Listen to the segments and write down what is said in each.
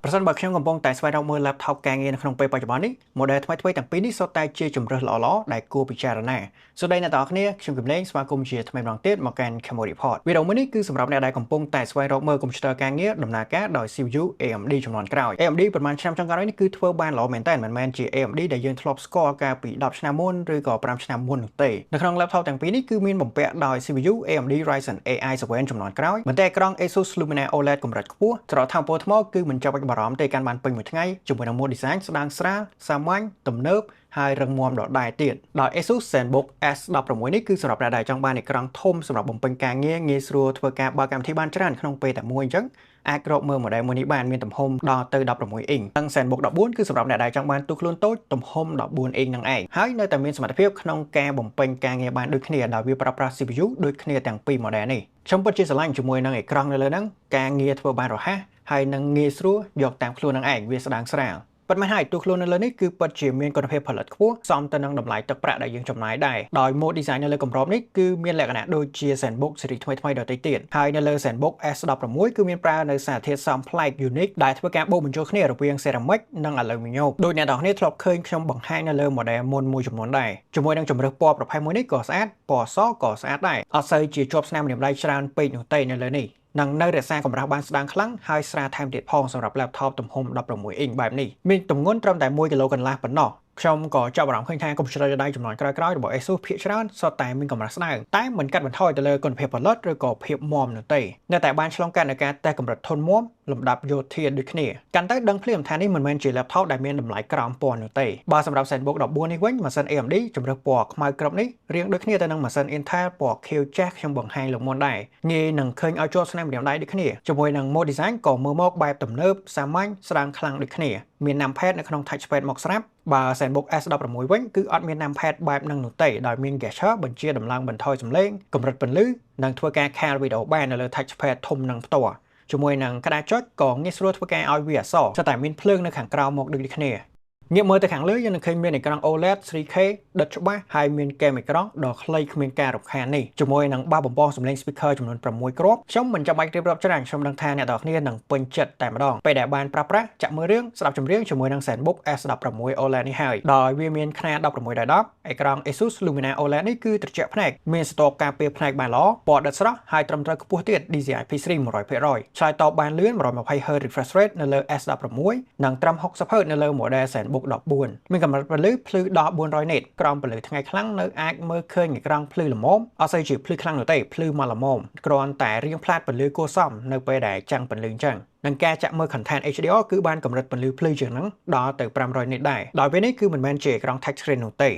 ប្រសិនបើខ្ញុំកំពុងតែស្វែងរកមើល laptop ការងារនៅក្នុងពេលបច្ចុប្បន្ននេះ model ថ្មីៗទាំងពីរនេះសុទ្ធតែជាជម្រើសល្អៗដែលគួរពិចារណាសួស្តីអ្នកទាំងអស់គ្នាខ្ញុំគឹមលេងស្វាគមន៍ជាថ្មីម្ដងទៀតមកកាន់ Camo Report វីដេអូមួយនេះគឺសម្រាប់អ្នកដែលកំពុងតែស្វែងរកមើលកុំព្យូទ័រការងារដំណើរការដោយ CPU AMD ជំនាន់ក្រោយ AMD ប្រហែលឆ្នាំចុងក្រោយនេះគឺធ្វើបានល្អមែនតើមិនមែនជា AMD ដែលយើងធ្លាប់ស្គាល់កាលពី10ឆ្នាំមុនឬក៏5ឆ្នាំមុននោះទេនៅក្នុង laptop ទាំងពីរនេះគឺមានបំពាក់ដោយ CPU AMD Ryzen AI 7ជំនាន់ក្រោយបន្តែអេក្រង់ Asus Lumina OLED កម្រិតខ្ពស់ច្រកថាមពលថ្មគឺមិនចាំបាច់បារម្ភទេកាន់បានពេញមួយថ្ងៃជាមួយនឹង mode design ស្ដើងស្រាលសាមញ្ញទំនើបហើយរឹងមាំដដែលទៀតដោយ Asus ZenBook S16 នេះគឺសម្រាប់អ្នកដែលចង់បានអេក្រង់ធំសម្រាប់បំពេញការងារងាយស្រួលធ្វើការបើកកម្មវិធីបានច្រើនក្នុងពេលតែមួយអញ្ចឹងអាចរកមើល model មួយនេះបានមានទំហំដល់ទៅ16អ៊ីងនិង ZenBook 14គឺសម្រាប់អ្នកដែលចង់បានទូខ្លួនតូចទំហំ14អ៊ីងនឹងឯងហើយនៅតែមានសមត្ថភាពក្នុងការបំពេញការងារបានដូចគ្នាដោយវាប្រើប្រាស់ CPU ដូចគ្នាទាំងពីរ model នេះខ្ញុំពិតជាស្រឡាញ់ជាមួយនឹងអេក្រង់នៅលើហ្នឹងការងារធ្វើបានរហ័សហើយនឹងងាយស្រួលយកតាមខ្លួននឹងឯងវាស្ដើងស្រាលពិតមែនហើយទូខ្លួននៅលើនេះគឺពិតជាមានគុណភាពផលិតខ្ពស់សមទៅនឹងតម្លៃទឹកប្រាក់ដែលយើងចំណាយដែរដោយ mode design នៅលើកម្របនេះគឺមានលក្ខណៈដូចជា ZenBook ស៊េរីថ្មីៗដទៃទៀតហើយនៅលើ ZenBook S16 គឺមានប្រើនៅសារធាតុផ្សំប្លែក unique ដែលធ្វើការបូកបញ្ចូលគ្នារវាង ceramic និង aluminum ដោយអ្នកទាំងគ្នាធ្លាប់ឃើញខ្ញុំបង្ហាញនៅលើ model មុនមួយចំនួនដែរជាមួយនឹងជម្រើសពណ៌ប្រផេះមួយនេះក៏ស្អាតពណ៌សក៏ស្អាតដែរអត់សូវជាជាប់ស្នាមម្រាមដៃច្រើនពេកនោះទេនៅលើនេះនិងនៅរក្សាកម្រាស់បានស្ដើងខ្លាំងហើយស្រាលថែមទៀតផងសម្រាប់ laptop ទំហំ16អ៊ីងបែបនេះមានទម្ងន់ត្រឹមតែ1គីឡូកន្លះប៉ុណ្ណោះខ្ញុំក៏ចាប់អារម្មណ៍ឃើញថាកុំព្យូទ័រដៃជំនាន់ក្រោយៗរបស់ ASUS ភាគច្រើនសុទ្ធតែមានកម្រាស់ស្ដើងតែមិនកាត់បន្ថយទៅលើគុណភាពផលិតឬក៏ភាពមាំនោះទេនៅតែបានឆ្លងកាត់នៅការតេស្តកម្រិតធន់មាំលំដាប់យោធាដូចគ្នាកាន់តែដឹងភ្លាមថានេះមិនមែនជា laptop ដែលមានតម្លៃក្រោមពាន់នោះទេបើសម្រាប់ ZenBook 14នេះវិញម៉ាស៊ីន AMD ជម្រើសពណ៌ខ្មៅក្រឹបនេះរៀងដូចគ្នាទៅនឹងម៉ាស៊ីន Intel ពណ៌ខៀវចាស់ខ្ញុំបង្ហាញលើកមុនដែរងាយនឹងឃើញឲ្យជាប់ស្នាមម្រាមដៃដូចគ្នាជាមួយនឹង mode design ក៏មើលមកបែបទំនើបសាមញ្ញស្ដើងខ្លាំងដូចគ្នាមាន numpad នៅក្នុង touchpad មកស្រាប់បើ ZenBook S16 វិញគឺអត់មាន numpad បែបនឹងនោះទេដោយមាន gesture បញ្ជាដំឡើងបន្ថយសំឡេងកម្រិតពន្លឺនិងធ្វើការខាលវីដេអូបាននៅលើ touchpad ធំនឹងផ្ទាល់ជាមួយនឹងក្តារចុចក៏ងាយស្រួលធ្វើការឲ្យវាអក្សរតែមានភ្លើងនៅខាងក្រោមមកដូចគ្នាងាកមើលទៅខាងលើយើងនឹងឃើញមានអេក្រង់ OLED 3K ដិតច្បាស់ហើយមានកែមអេក្រង់ដ៏ខ្លីគ្មានការរំខាននេះជាមួយនឹងបាសបំពងសំឡេង speaker ចំនួន6គ្រាប់ខ្ញុំមិនចាំបាច់រៀបរាប់ច្រើនខ្ញុំដឹងថាអ្នកទាំងគ្នានឹងពេញចិត្តតែម្ដងពេលដែលបានប្រើប្រាស់ចាក់មើលរឿងស្ដាប់ចម្រៀងជាមួយនឹង ZenBook S16 OLED នេះហើយដោយវាមានខ្នាត16ដល់10អេក្រង់ Asus Lumina OLED នេះគឺត្រជាក់ភ្នែកមានស្រទាប់ការពារភ្នែកបានល្អពណ៌ដិតស្រស់ហើយត្រឹមត្រូវខ្ពស់ទៀត DCI P3 100%ឆ្លើយតបបានលឿន 120 Hz refresh rate នៅលើ S16 និងត្រឹម 60 Hz នៅលើ model ZenBook 14មានកម្រិតពន្លឺភ្លឺដល់400 nit ក្រោមពន្លឺថ្ងៃខ្លាំងនៅអាចមើលឃើញអេក្រង់ភ្លឺល្មមអត់សូវជាភ្លឺខ្លាំងនោះទេភ្លឺមកល្មមគ្រាន់តែរៀងផ្លាតពន្លឺគួរសមនៅពេលដែលចាំងពន្លឺអញ្ចឹងនឹងការចាក់មើល content HDR គឺបានកម្រិតពន្លឺភ្លឺជាងហ្នឹងដល់ទៅ500 nit ដែរដោយពេលនេះគឺមិនមែនជាអេក្រង់ touch screen នោះទ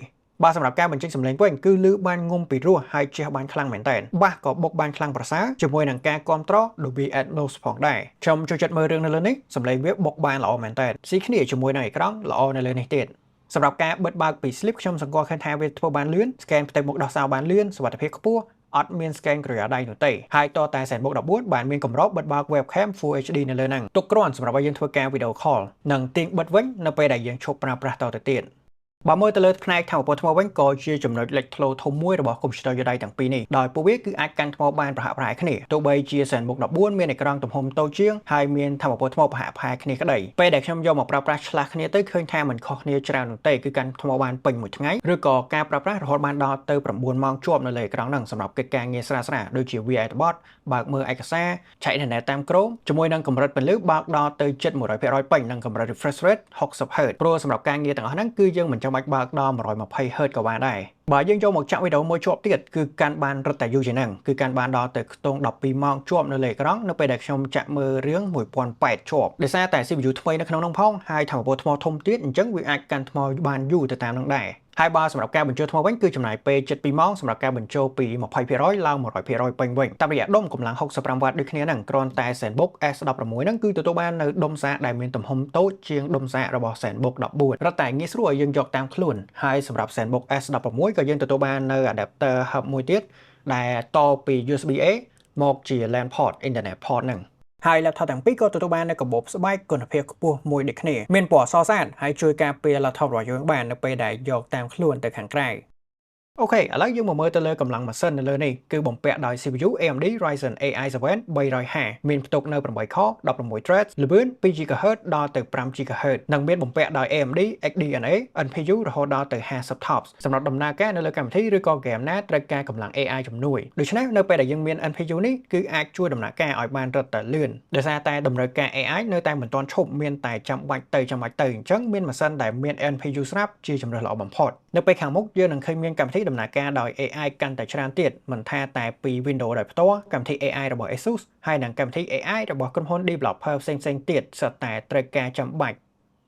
េបាទសម្រាប់ការបញ្ចេញសំឡេងវិញគឺលឺបានងំពីរោះហើយជះបានខ្លាំងមែនតើបាសក៏បុកបានខ្លាំងប្រសើរជាមួយនឹងការគ្រប់គ្រង Dolby Atmos ផងដែរខ្ញុំចូលចិត្តមើលរឿងនៅលើនេះសំឡេងវាបុកបានល្អមែនតើស៊ីគ្នាជាមួយនឹងអេក្រង់ល្អនៅលើនេះទៀតសម្រាប់ការបិទបើកពី sleep ខ្ញុំសង្កត់ឃើញថាវាធ្វើបានលឿន scan ផ្ទៃមុខដោះសោបានលឿនសុវត្ថិភាពខ្ពស់អត់មាន scan ក្រយ៉ាដៃនោះទេហើយតតែ ZenBook 14បានមានកម្របបិទបើក webcam Full HD នៅលើហ្នឹងទុកគ្រាន់សម្រាប់ឲ្យយើងធ្វើការ video call និងទាញបិទវិញនៅពេលដែលយើងឈប់ប្រើប្រាស់តទៅទៀតបើមើលទៅលើផ្នែកថាមពលថ្មវិញក៏ជាចំណុចលេចធ្លោធំមួយរបស់កុំព្យូទ័រយដៃទាំងពីរនេះដោយពួកវាគឺអាចកាន់ថ្មបានប្រហាក់ប្រហែលគ្នាទោះបីជា ZenBook 14មានអេក្រង់ទំហំតូចជាងហើយមានថាមពលថ្មប្រហាក់ប្រហែលគ្នាក្តីពេលដែលខ្ញុំយកមកប្រើប្រាស់ឆ្លាស់គ្នាទៅឃើញថាមិនខុសគ្នាច្រើននោះទេគឺកាន់ថ្មបានពេញមួយថ្ងៃឬក៏ការប្រើប្រាស់រហូតបានដល់ទៅ9ម៉ោងជាប់នៅលើអេក្រង់ហ្នឹងសម្រាប់កិច្ចការងារស្រាលៗដូចជា VI បទបើកមើលឯកសារឆែកអ៊ីនធឺណិតតាម Chrome ជាមួយនឹងកម្រិតពន្លឺបើកដល់ទៅជិត100%ពេញនិងកម្រិត refresh rate 60 Hz ព្រោះសម្រាប់ការងារទាំងអស់ហ្នឹងគឺយើងមិនចាំបាច់បើកដល់ 120 Hz ក៏បានដែរបើយើងយកមកចាក់វីដេអូមួយជាប់ទៀតគឺកាន់បានរឹតតែយូរជាងហ្នឹងគឺកាន់បានដល់ទៅខ្ទង់12ម៉ោងជាប់នៅលើអេក្រង់នៅពេលដែលខ្ញុំចាក់មើលរឿង1080ជាប់ដោយសារតែ CPU ថ្មីនៅក្នុងនោះផងហើយថាមពលថ្មធំទៀតអញ្ចឹងវាអាចកាន់ថ្មបានយូរទៅតាមនឹងដែរហើយបើសម្រាប់ការបញ្ចូលថ្មវិញគឺចំណាយពេល7ម៉ោងសម្រាប់ការបញ្ចូលពី20%ឡើង100%ពេញវិញតាមរយៈដុំកម្លាំង65វ៉ាត់ដូចគ្នាហ្នឹងគ្រាន់តែ ZenBook S16 ហ្នឹងគឺទទួលបាននៅដុំសាកដែលមានទំហំតូចជាងដុំសាករបស់ ZenBook 14រឹតតែងាយស្រួលឲ្យយើងយកតាមខ្លួនហើយសម្រាប់ ZenBook S16 ក៏យើងទទួលបាននៅ adapter hub មួយទៀតដែលតពី USB A មកជា LAN port Internet port ហ្នឹងហើយ laptop ទាំងពីរក៏ទទួលបាននូវកាបូបស្បែកគុណភាពខ្ពស់មួយដូចគ្នាមានពណ៌សស្អាតហើយជួយការពារ laptop របស់យើងបាននៅពេលដែលយកតាមខ្លួនទៅខាងក្រៅ។ OK ឥឡូវយើងមកមើលទៅលើកម្លាំងម៉ាស៊ីននៅលើនេះគឺបំពាក់ដោយ CPU AMD Ryzen AI 7 350មានផ្ទុកនៅ8 core 16 threads ល្បឿន 2 GHz ដល់ទៅ5 GHz និងមានបំពាក់ដោយ AMD XDNA NPU រហូតដល់ទៅ50 TOPS សម្រាប់ដំណើរការនៅលើកម្មវិធីឬក៏ game ណាត្រូវការកម្លាំង AI ជំនួយដូច្នេះនៅពេលដែលយើងមាន NPU នេះគឺអាចជួយដំណើរការឲ្យបានរឹតតែលឿនដោយសារតែតម្រូវការ AI នៅតែមិនទាន់ឈប់មានតែចាំបាច់ទៅចាំបាច់ទៅអញ្ចឹងមានម៉ាស៊ីនដែលមាន NPU ស្រាប់ជាជម្រើសល្អបំផុតនៅពេលខាងមុខយើងនឹងឃើញមានកម្មវិធីដំណើរការដោយ AI កាន់តែច្រើនទៀតមិនថាតែពី Windows ដោយផ្ទាល់កម្មវិធី AI របស់ ASUS ហើយនិងកម្មវិធី AI របស់ក្រុមហ៊ុន developer ផ្សេងៗទៀតសុទ្ធតែត្រូវការចាំបាច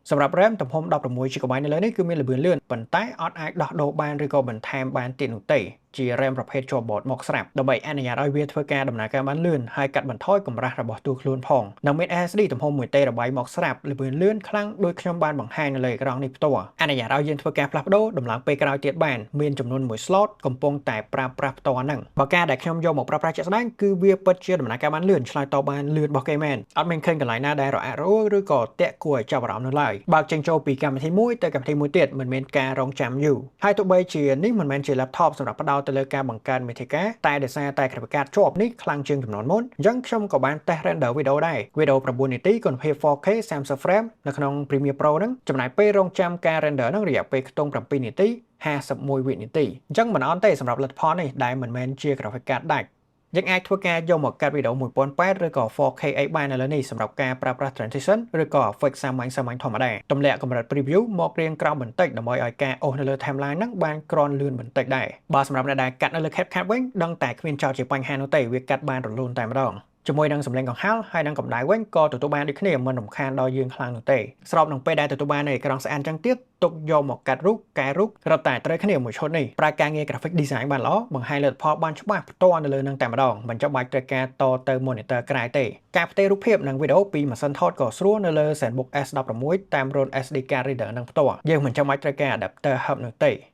់សម្រាប់ RAM ទំហំ 16 GB នៅលើនេះគឺមានល្បឿនលឿនប៉ុន្តែអត់អាចដោះដូរបានឬក៏បន្ថែមបានទៀតនោះទេជា RAM ប្រភេទជាប់ board មកស្រាប់ដើម្បីអនុញ្ញាតឲ្យវាធ្វើការដំណើរការបានលឿនហើយកាត់បន្ថយកម្រាស់របស់តួខ្លួនផងនិងមាន SSD ទំហំ 1 TB មកស្រាប់ល្បឿនលឿនខ្លាំងដូចខ្ញុំបានបង្ហាញនៅលើអេក្រង់នេះផ្ទាល់អនុញ្ញាតឲ្យយើងធ្វើការផ្លាស់ប្ដូរដំឡើងពេលក្រោយទៀតបានមានចំនួនមួយ slot កំពុងតែប្រើប្រាស់ផ្ទាល់ហ្នឹងបើការដែលខ្ញុំយកមកប្រើប្រាស់ជាក់ស្ដែងគឺវាពិតជាដំណើរការបានលឿនឆ្លើយតបបានលឿនរបស់គេមែនអត់មានឃើញកន្លែងណាដែលរអាក់រអួលឬក៏តាក់គួរឲ្យចាប់អារម្មណ៍នោះឡើយបើកចេញចូលពីកម្មវិធីមួយទៅកម្មវិធីមួយទៀតមិនមានការរងចាំយូរហើយទោះបីជានេះមិនមែនជា laptop សម្រាប់ផ្ដោតទៅលើការបង្កើតមាតិកាតែដោយសារតែ graphic card ជាប់នេះខ្លាំងជាងចំនួនមុនអញ្ចឹងខ្ញុំក៏បានតេស្ត render វីដេអូដែរវីដេអូ9នាទីគុណភាព 4K 30 frame នៅក្នុង Premiere Pro ហ្នឹងចំណាយពេលរងចាំការ render ហ្នឹងរយៈពេលខ្ទង់7នាទី51វិនាទីអញ្ចឹងមិនអន់ទេសម្រាប់លទ្ធផលនេះដែលមិនមែនជា graphic card ដាច់យើងអាចធ្វើការយកមកកាត់វីដេអូ1080ឬក៏ 4K អីបាននៅលើនេះសម្រាប់ការប្រើប្រាស់ transition ឬក៏ effect សាមញ្ញសាមញ្ញធម្មតាទម្លាក់កម្រិត preview មករៀងក្រោមបន្តិចដើម្បីឲ្យការអូសនៅលើ timeline ហ្នឹងបានក្រនលឿនបន្តិចដែរបើសម្រាប់អ្នកដែលកាត់នៅលើ CapCut វិញដឹងតែគ្មានចោលជាបញ្ហានោះទេវាកាត់បានរលូនតែម្ដងជាមួយនឹងសម្លេងកង្ហាល់ហើយនឹងកម្ដៅវិញក៏ទទួលបានដូចគ្នាមិនរំខានដល់យើងខ្លាំងនោះទេស្របនឹងពេលដែលទទួលបាននៅអេក្រង់ស្អាតចឹងទៀតទុកយកមកកាត់រូបកែរូបរត់តែត្រូវគ្នាមួយឈុតនេះប្រើការងារ graphic design បានល្អបង្ហាញលទ្ធផលបានច្បាស់ផ្ទាល់នៅលើនឹងតែម្ដងមិនចាំបាច់ត្រូវការតទៅ monitor ក្រៅទេការផ្ទេររូបភាពនិងវីដេអូពីម៉ាស៊ីនថតក៏ស្រួលនៅលើ ZenBook S16 តាមរន្ធ SD card reader នឹងផ្ទាល់យើងមិនចាំបាច់ត្រូវការ adapter hub នោះទ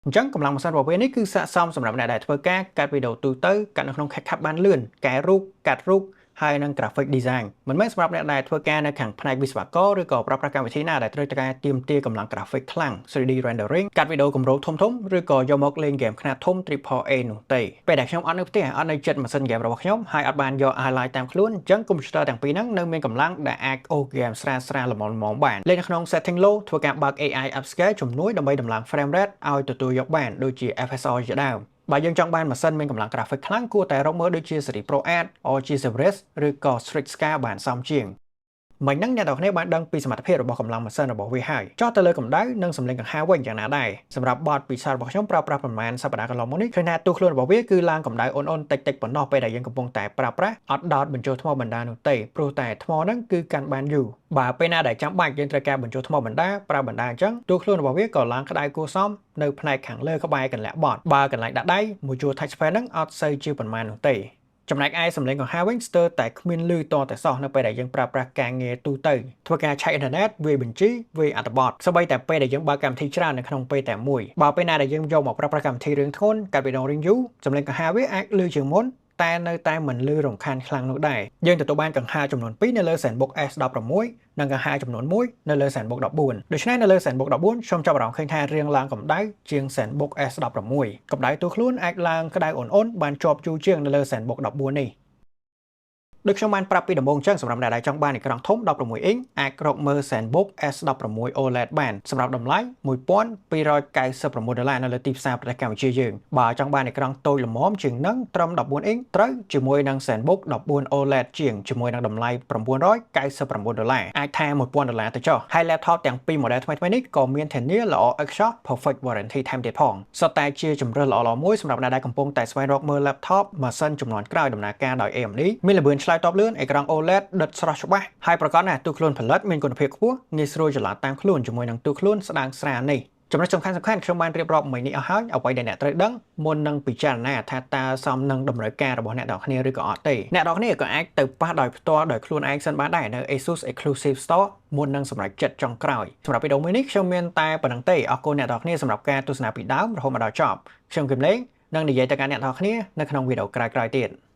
េអញ្ចឹងកម្លាំងម៉ាស៊ីនរបស់វានេះគឺស័ក្តិសមសម្រាប់អ្នកដែលធ្វើការកាត់វីដេអូទូទៅកាត់នៅក្នុង CapCut បានលឿនកែរូបកាត់រូបហើយនិង graphic design មិនមែនសម្រាប់អ្នកដែលធ្វើការនៅខាងផ្នែកវិស្វករឬក៏ប្រើប្រាស់កម្មវិធីណាដែលត្រូវការទាមទារកម្លាំង graphic ខ្លាំង 3D rendering កាត់វីដេអូគម្រោងធំៗឬក៏យកមកលេងហ្គេមខ្នាតធំ Triple A នោះទេពេលដែលខ្ញុំអត់នៅផ្ទះអត់នៅចិត្តម៉ាស៊ីនហ្គេមរបស់ខ្ញុំហើយអត់បានយក highlight តាមខ្លួនអញ្ចឹងកុំព្យូទ័រទាំងពីរហ្នឹងនៅមានកម្លាំងដែលអាចអូសហ្គេមស្រាលស្រាលល្មមៗបានលេងនៅក្នុង setting low ធ្វើការបើក AI upscale ជំនួយដើម្បីដំឡើង frame rate ឲ្យទទួលយកបានដូចជា FSR ជាដើមបើយើងចង់បានម៉ាស៊ីនមានកម្លាំង graphic ខ្លាំងគួរតែរកមើលដូចជា Series Pro 8 ROG Zephyrus ឬក៏ Strix Scar បានសមជាងមិញហ្នឹងអ្នកទាំងគ្នាបានដឹងពីសមត្ថភាពរបស់កម្លាំងម៉ាស៊ីនរបស់វាហើយចោះទៅលើកម្ដៅនិងសម្លេងកង្ហារវិញយ៉ាងណាដែរសម្រាប់បទពិសោធន៍របស់ខ្ញុំប្រើប្រាស់ប្រមាណសប្តាហ៍កន្លងមកនេះឃើញថាទូខ្លួនរបស់វាគឺឡើងកម្ដៅអ៊ុនៗតិចតិចប៉ុណ្ណោះពេលដែលយើងកំពុងតែប្រើប្រាស់អត់ដោតបញ្ចូលថ្មបណ្ដានោះទេព្រោះតែថ្មហ្នឹងគឺកាន់បានយូរបើពេលណាដែលចាំបាច់យើងត្រូវការបញ្ចូលថ្មបណ្ដាប្រើបណ្ដាអញ្ចឹងទូខ្លួនរបស់វាក៏ឡើងក្ដៅគួរសមនៅផ្នែកខាងលើក្បែរកន្លាក់បត់បើកន្លែងដាក់ដៃមួយជួរ touch pad ហ្នឹងអត់សូវជាប៉ុន្មាននោះទេចំណែកឯសំឡេងកង្ហារវិញស្ទើរតែគ្មានឮតតែសោះនៅពេលដែលយើងប្រើប្រាស់ការងារទូទៅធ្វើការឆែកអ៊ីនធឺណិតវាយបញ្ជីវាយអត្ថបទសូម្បីតែពេលដែលយើងបើកកម្មវិធីច្រើននៅក្នុងពេលតែមួយបើពេលណាដែលយើងយកមកប្រើប្រាស់កម្មវិធីរឿងធ្ងន់កាត់វីដេអូរឿងយូរសំឡេងកង្ហារវាអាចឮជាងមុនតែនៅតែមិនលឺរំខានខ្លាំងនោះដែរយើងទទួលបានកង្ហារចំនួន2នៅលើ ZenBook S16 និងកង្ហារចំនួន1នៅលើ ZenBook 14ដូច្នេះនៅលើ ZenBook 14ខ្ញុំចាប់អារម្មណ៍ឃើញថារៀងឡើងកម្ដៅជាង ZenBook S16 កម្ដៅទូខ្លួនអាចឡើងក្ដៅអ៊ុនៗបានជាប់យូរជាងនៅលើ ZenBook 14នេះដូចខ្ញុំបានប្រាប់ពីដំបូងចឹងសម្រាប់អ្នកដែលចង់បានអេក្រង់ធំ16អ៊ីងអាចរកមើល ZenBook S16 OLED បានសម្រាប់តម្លៃ1299ដុល្លារនៅលើទីផ្សារប្រទេសកម្ពុជាយើងបើចង់បានអេក្រង់តូចល្មមជាងនឹងត្រឹម14អ៊ីងត្រូវជាមួយនឹង ZenBook 14 OLED ជាងជាមួយនឹងតម្លៃ999ដុល្លារអាចថា1000ដុល្លារទៅចុះហើយ laptop ទាំងពីរ model ថ្មីៗនេះក៏មានធានាល្អឥតខ្ចោះ perfect warranty ថែមទៀតផងសុទ្ធតែជាជម្រើសល្អៗមួយសម្រាប់អ្នកដែលកំពុងតែស្វែងរកមើល laptop ម៉ាស៊ីនជំនាន់ក្រោយដំណើរការដោយ AMD មានល្បឿនឆ្លើយតបលឿនអេក្រង់ OLED ដិតស្រស់ច្បាស់ហើយប្រកបណាស់ទូខ្លួនផលិតមានគុណភាពខ្ពស់ងាយស្រួលចល័តតាមខ្លួនជាមួយនឹងទូខ្លួនស្ដើងស្រាលនេះចំណុចសំខាន់សំខាន់ខ្ញុំបានរៀបរាប់មិញនេះអស់ហើយអ្វីដែលអ្នកត្រូវដឹងមុននឹងពិចារណាថាតើសមនឹងតម្រូវការរបស់អ្នកទាំងគ្នាឬក៏អត់ទេអ្នកទាំងគ្នាក៏អាចទៅប៉ះដោយផ្ទាល់ដោយខ្លួនឯងសិនបានដែរនៅ ASUS Exclusive Store មុននឹងសម្រេចចិត្តចុងក្រោយសម្រាប់វីដេអូមួយនេះខ្ញុំមានតែប៉ុណ្ណឹងទេអរគុណអ្នកទាំងគ្នាសម្រាប់ការទស្សនាពីដើមរហូតមកដល់ចប់ខ្ញុំគឹមលេងនឹងនិយាយទៅកាន់អ្នកទាំងគ្នានៅក្នុងវីដេអូក្រោយៗទៀត។